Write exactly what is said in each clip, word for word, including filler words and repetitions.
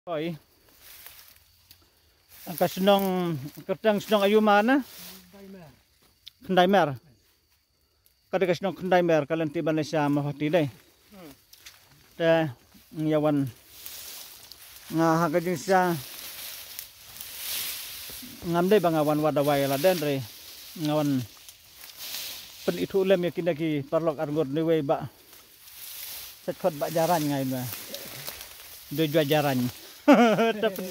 Oi. Ka shnong, kyrteng shnong aïu ma na? Khyndai Mer. Ka dei ka shnong Khyndai Mer, ka lynti ban leit sha Mawhati dei. Te ngi ïa wan, nga ha ka jingshisha ngam dei ba nga wan wad dawai la den re. Nga wan pynithuh lem ïa kine ki paralok arngut, ne wei ba Sait khot ba Jarain ngai ma. Dei jua Jarain. Tapi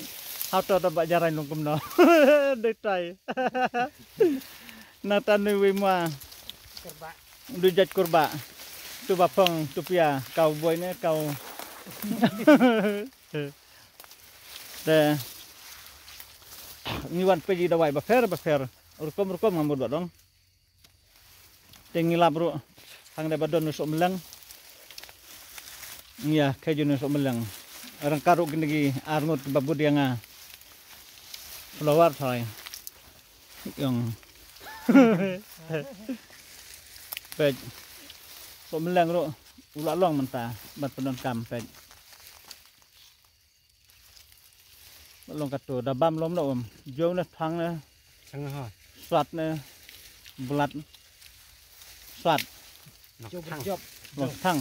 hau to da ba Jarain long kumno. Dei tai. Na ta nui wei ma. Dei jait kurba. Tu ba phong, tu pia, kau boi ne, kau. Te ngi wan pynji dawai ba pher, ba pher. Rukom, rukom ngam mut ba dong. Te ngi lap ruh hangne ba don u sohmleng. Ïa, khe jun u sohmleng. Rangkat ruh kine ki arngut ba bud ïa nga. Flower thai. Ïong. Peit. Sohmleng ruh u la long mynta ban pyndonkam, peit. Long katu da bam lom na um. Jong ne thang ne. Thang ha. Swat ne. Blat. Swat. Jong thang. Jop. Long thang.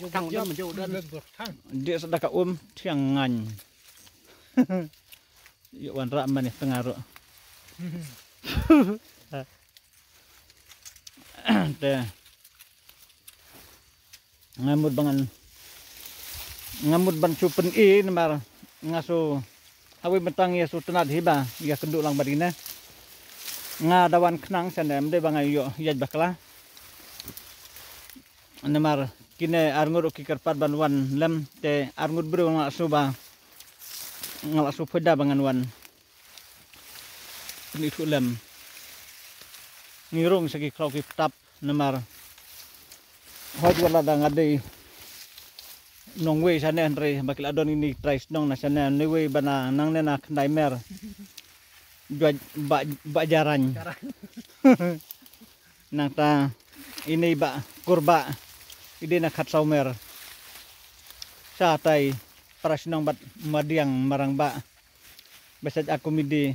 Jong thang jop. Jong jop. Thang. Dia sedaka um thiang ngan. Ïa wan rak mane tengah ruh. Te. Nga mut ba ngan, nga mut ban shu pyni namar nga shu hawei bentang ïa shu tnat hi ba ïa kynduh lang bad ine. Nga da wan khnang sene, ym dei ba nga ïoh ïaid bakla. Namar kine arngut ruh ki kyrpad ban wan lem, te arngut briew nga la shu ba, nga la shu pyrda ba ngan wan. Pyni thuh lem. Ngi rung sa ki khlaw ki ptap namar hoi wat la da nga dei nongwei sane, hynrei ba ki la don ini trai shnong na sane, ne wei ba na nangne na Khyndai Mer. Jua ba, ba Jarain. Nangta ini ba Kurba. Ide na Khatsawmer. Sa tai para shnong bad Madiang Marang ba. Besat aku midi.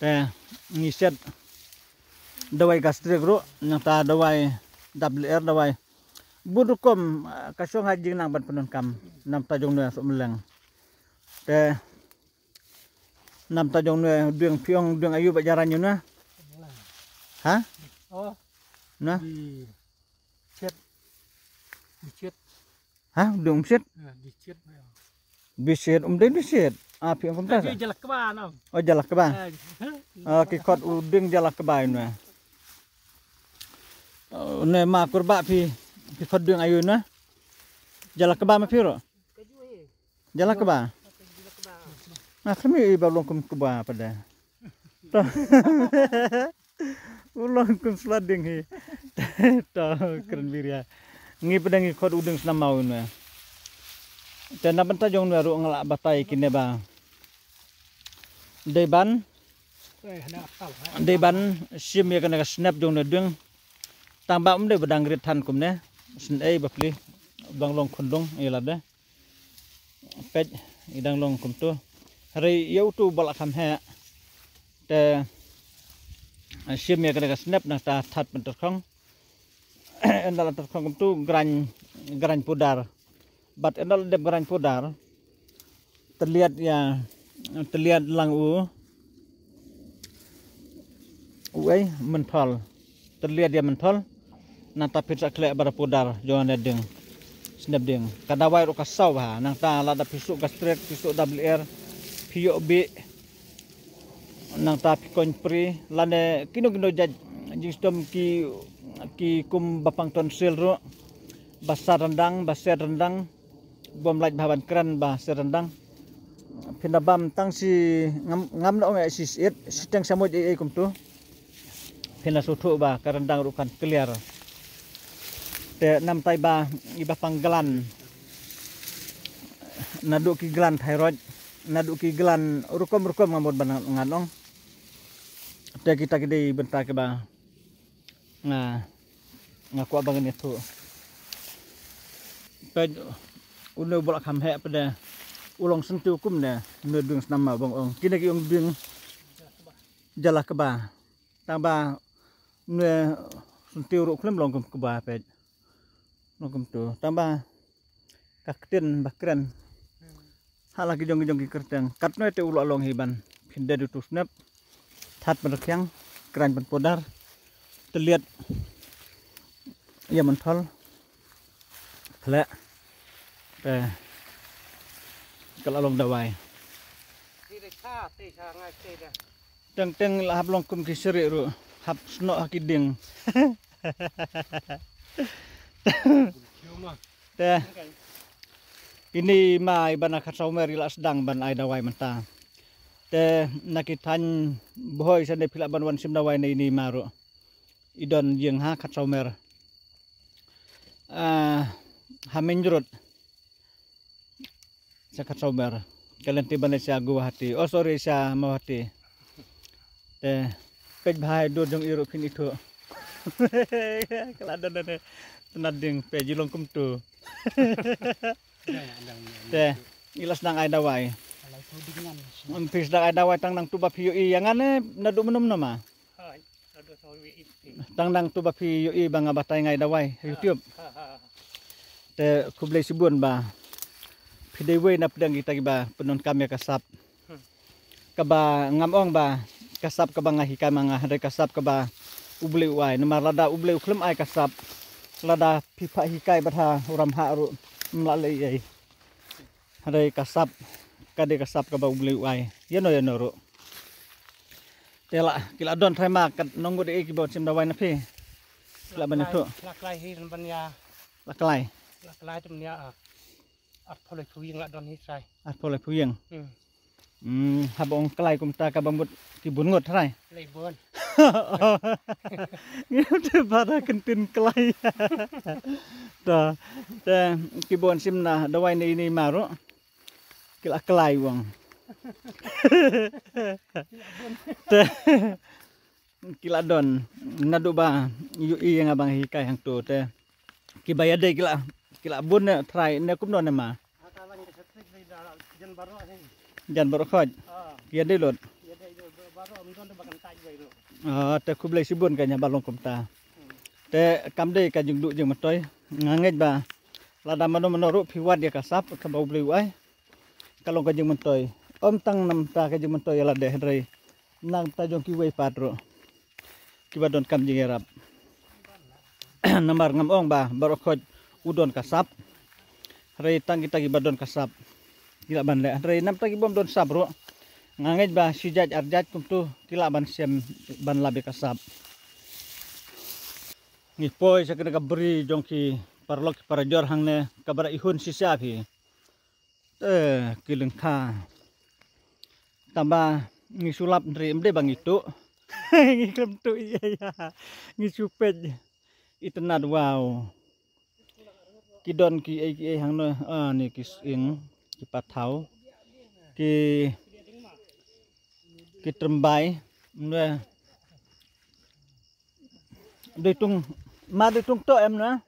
Te ngi set dawai gastrik ruh, nangta dawai W R, dawai bun rukom, ah, ka shong ha jingnang ban pyndonkam namta jong ne sohmleng. Te namta jong ne dieng, phi ong dieng aïu ba Jarain ïa ne? Ha? Oh. Na? Di chet. Di chet. Ha? Dieng um chet? Ah, di chet. Di chet, um dei di chet. Ah, phi ong kumta. Di jalak ba na. Oh, jalak ba. Ah. Ah, ki khot u dieng jalak ba ïa ne. Oh, ne ma Kurba phi, phi khot dieng aïu ne? Jalak ba ma phi ruh. Jalak ba. Nga khmih i ba long kum kba pada. To. U long kum slading hi. To, kren biria. Ngi pdeng ngi khot u dieng snam maw ne. Te na bynta jong ne ruh nga la batai kine ba dei ban, dei ban shim ïa kane ka snep jong ne dieng. Tang ba um dei ba dang rit than kumne. Sngewbha ba pli, dang long khundung ïa lade. Peit, i dang long kumtu. Hynrei ïa utu ba la kham heh. Te shim ïa kane ka snep nangta that ban tyrkhong. Ynda la tyrkhong kumtu, grind, grind powder. Bad ynda la dep grind powder, te liat ïa, te liat lang u, u ei, mynthol. Te liat ïa mynthol. Nangta phin sa khleh bad powder jong ne dieng. Snep dieng. Ka dawai ruh ka saw bha. Nangta lada phi suk gastrik, phi suk W R, phi ïoh bih. Nangta phi koin pri, lane kino kino jait jingsdom ki, ki kum ba pang tonsil ruh. Ba sar ryndang, ba sar ryndang. Bym lait bha ban kren ba sar ryndang. Phin da bam tang shi ngam, ngam da ong ïa shi, shi it, shiteng shamoit ei ei kumtu. Phin da sngewthuh ba ka ryndang ruh kan clear. Te namtai ba i ba pang gland. Naduh ki gland thyroid, naduh ki gland rukom rukom nga mut ban ngan ong. Te kita ki dei bynta kiba nga, nga kwah ba ngin ïathuh. Peit une u ba la kham heh pat de u long syntiew kumne, une u dieng snam ma bang ong. Kine ki ong dieng jala kba. Tang ba une syntiew ruh khlem long kum kba peit. Long kumtu. Tang ba ka ktien ba kren. Ha la ki jong ki jong ki kyrteng. Katno te u la long hi ban. Phin de du tu snep. That ban rkhiang. Kren ban podar. Teliat. Ïa man thol. Khleh. Te. Ka la long dawai. Teng teng la hap long kum ki seri ruh. Hap snoh ha ki ding. Te. Ini ma i ban khatsaw mer i la sdang ban ai dawai mynta. Te na ki thaiñ Bhoi sa ne phi lah ban wan sim dawai ne ini ma ruh. I don ïing ha khatsaw mer. Ah, ha main road. Sa khatsaw mer. Ka lynti ban sa Guwahati. Oh, sorry, sa Mawhati. Te peit bha dur jong i ruh phin ithuh. Ka la don ne. Tnat ding peit i long kumtu. Te i la sdang ai dawai. Phi sdang ai dawai tang nangtu ba phi ïohi ïa nga ne naduh mynno mynno ma. Tang nangtu ba phi ïohi ba nga batai nga ai dawai ha YouTube. Te khublei shibun ba phi dei wei na pdeng kita kiba pyndonkam ïa ka sap. Kaba ngam ong ba ka sap kaba nga hikai ma nga hynrei ka sap kaba U Blei u ai. Namar lada U Blei u khlem ai ka sap, lada phi phah hikai bad ha u Ramhah ruh ym lah leh ei ei. Hynrei ka sap ka dei ka sap kaba U Blei u ai ïano ïano ruh. Te la ki la don trai ma kat nong ngut ei ki ba sim dawai na phi. La ban ïathuh. La klai hi ban ïa. La klai. La klai tum ïa. Arphew lai phew ïing la don hi trai. Arphew lai phew ïing. Hmm. Hmm, haba ong klai kumta kaba mut ki bun ngut trai. Lai bun. Ngi te ba da ktien klai. Ta te ki bun sim na dawai ne ini ma ruh. Ki la klai wang. Te ki la don naduh ba ïohi ïa nga ba nga hikai hangto te kiba ïadei ki la, ki la bun ne trai ne kumno ne ma. Jan baroh khot. Ki ïadei lut. Ah, te khublei shibun ka ïa ba long kumta. Te kam dei ka jingduh jingmyntoi. Nga ngeit ba lada mano mano ruh phi wad ïa ka sap kaba U Blei u ai. Ka long ka jingmyntoi. Ym tang namta ka jingmyntoi ïa lade hynrei namta jong kiwei pat ruh kiba donkam jingïarap. Namar ngam ong ba baroh khot u don ka sap. Hynrei tang kita kiba don ka sap ki lah ban leh. Hynrei namta ki bym don sap ruh nga ngeit ba shi jait ar jait kumtu ki lah ban sem ban lap ïa ka sap. Ngi poi sha kane ka bri jong ki paralok ki parajor hangne kaba da ihun shisha phi. Te ki lyngkha. Tang ba ngi shu lap hynrei ym dei ba ngi tuh. Ngi khlem tuh ïa ïa. Ngi shu peit. Itynnad wow. Ki don ki ei ki ei hangno. Ah, ni ki sying, ki pathaw. Ki, ki trymbai. Nwe. Dei tung ma dei tung to em na.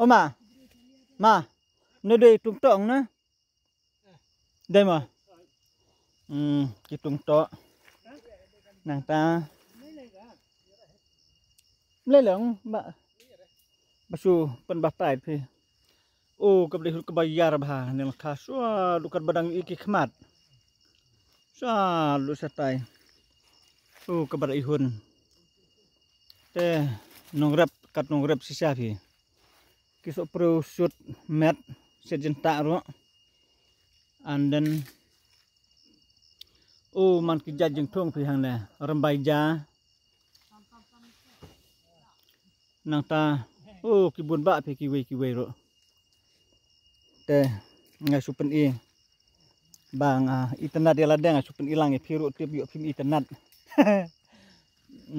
O ma. Ma. Ne dei tung to na. Dei ma. Hmm, ki tung to. Nangta. Mlei long ba. Ba shu pynbatai phi. O kaba dei hut kaba ïar bha ne la kha shuwa duh kat ba dang ïohi ki khmat. Shuwa duh shatai. O kaba dei hun. Te nongrep kat nongrep shisha phi. Ki sohpriew sut met shet jyntah ruh. And then o man ki jait jingthung phi hangne rymbai ja. Nangta o ki bun ba phi kiwei kiwei ruh. Te nga shu pyni ba nga itynnad ïa lade nga shu pyni lang ïa phi ruh tip ïoh phim itynnad.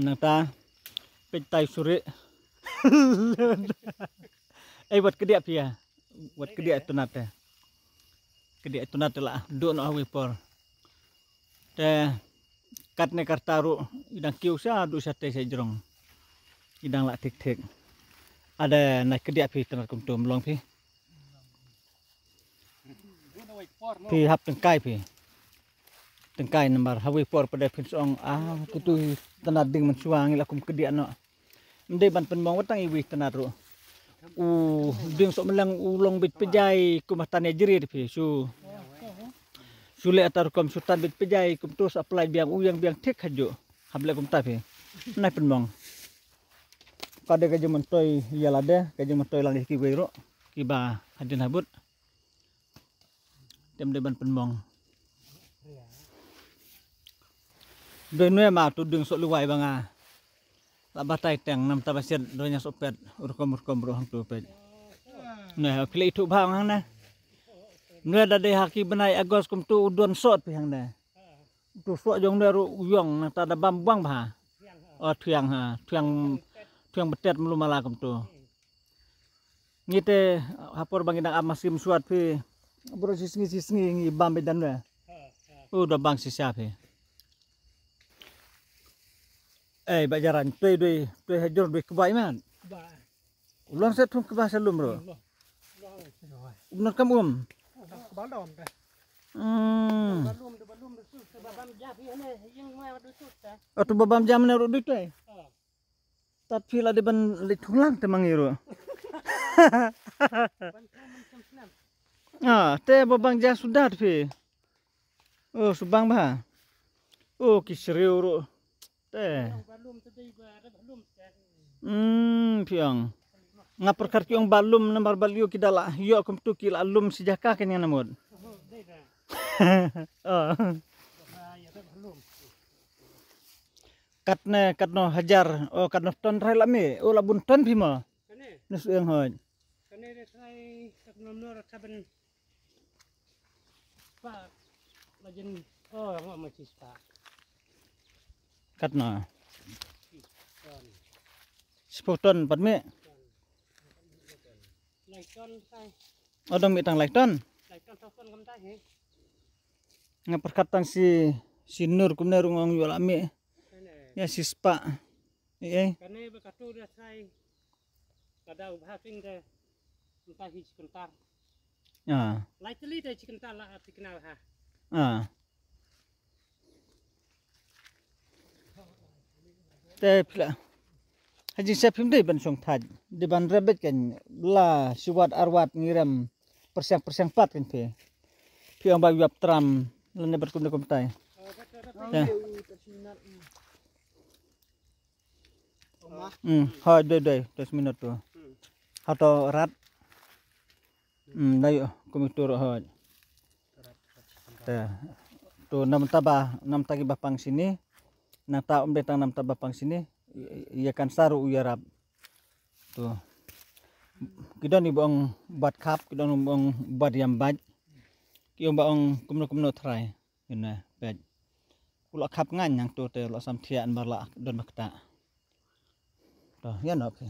Nangta peit tai suri. Ei wat kdiah phi ïa. Wat kdiah itynnad te. Kdiah itynnad te la duh noh ha kawei por. Te Katne karta ruh i dang kiew sha duh sha te sha jrong. I dang lah thik thik. Ada na kdiah phi tnat kumto mlong phi. Phi hap tengkai phi. Tengkai namar hawei por pada phin song ah kitu tnat ding mynshuwa ngi lah kum kdiah noh. Mdei ban pynmong watang iwi tnat ruh. U ding sok meleng u long bit pejai kum hatan ya jerit phi su. Su le atar kom sutan bit pejai kum tu sa pelai biang u yang biang thik haju. Hap le kum ta phi. Nai pynmong. Ka de ka jingmyntoi ïa lade ka jingmyntoi lang ïa kiwei ruh kiba hadien habud. Tem de ban pynmong. Doi nwe ma tu ding sok luwai ba nga. La batai teng nam ta ba siat doi nya sok pet rukom rukom ruh hang tu pet. Nwe phi le ithuh bha hang ne. Nwe da dei ha ki bnai August kum tu u don sot phi hang ne. Tu sot jong nwe ruh u yong na ta da bam buang bha. O thiang ha thiang thiang betet mlu mala kum tu. Ngi te ha por ba ngi dang ap masim suat phi. Bro sisngi sisngi ngi bam bedan we. U da bang sisa phi. Eh ba jaran toi doi toi hajur doi kbai man. Ba. Ulang sa thung kba sa lum ro. Ulang. Ulang kam um. Ba dom te. Hmm. Ba lum de ba lum de su ba bam ja phi ne yeng ma de su te. Atu ba bam ja mane ro doi toi. Tat phi la de ban le thung lang te mangi ro. Ah te ba bang ja sudat phi. Oh subang ba. Oh ki sriu ro. Te. Hmm phi ong. Nga perkat ki ong ba lum namar ba liu ki da la ïoh kum tu ki la lum si jaka ken nga namut. Oh. Katne katno hajar o katno ton rai la me o la bun ton phi mo. Kane. Nus eng hoj. Kane re trai katno nor kaben. Pa. Lajin. Oh ngo ma sis pa. Katno. Ton. Sepuluh ton pat me. Lai ton tai. Odong me tang lai ton. Lai ton ton kam tai he. Nga perkat tang si si nur kumne rung ong yola me. Ya si spa. Eh. Kane ba katu da sai. Kada u bha ping de. Entah hi sebentar. Ah. Lai teli de sebentar lah arti kenal ha. Ah. Te pila. Haji sep him dei ban song thaj. Dei ban rebet kan la siwat arwat ngirem. Persiang persiang pat kan phi. Phi ong ba yuap tram lane bat kum de kum tai. Te. Hmm, ha doi doi dos minit tu. Ha to rat. Hmm, dai kum itu ro ha. Te. Tu nam taba nam tagi ba pang sini. Nang ta um dei tang nam taba pang sini. Ia kan saru u yarap. Tu. Ki don i ba ong bat khap, ki don i ba ong bat yam bat. Ki ong ba ong kumno kumno trai. Ina pet. Ku la khap ngan yang tu te la sam thian bar la don ba kta. To ya no phi.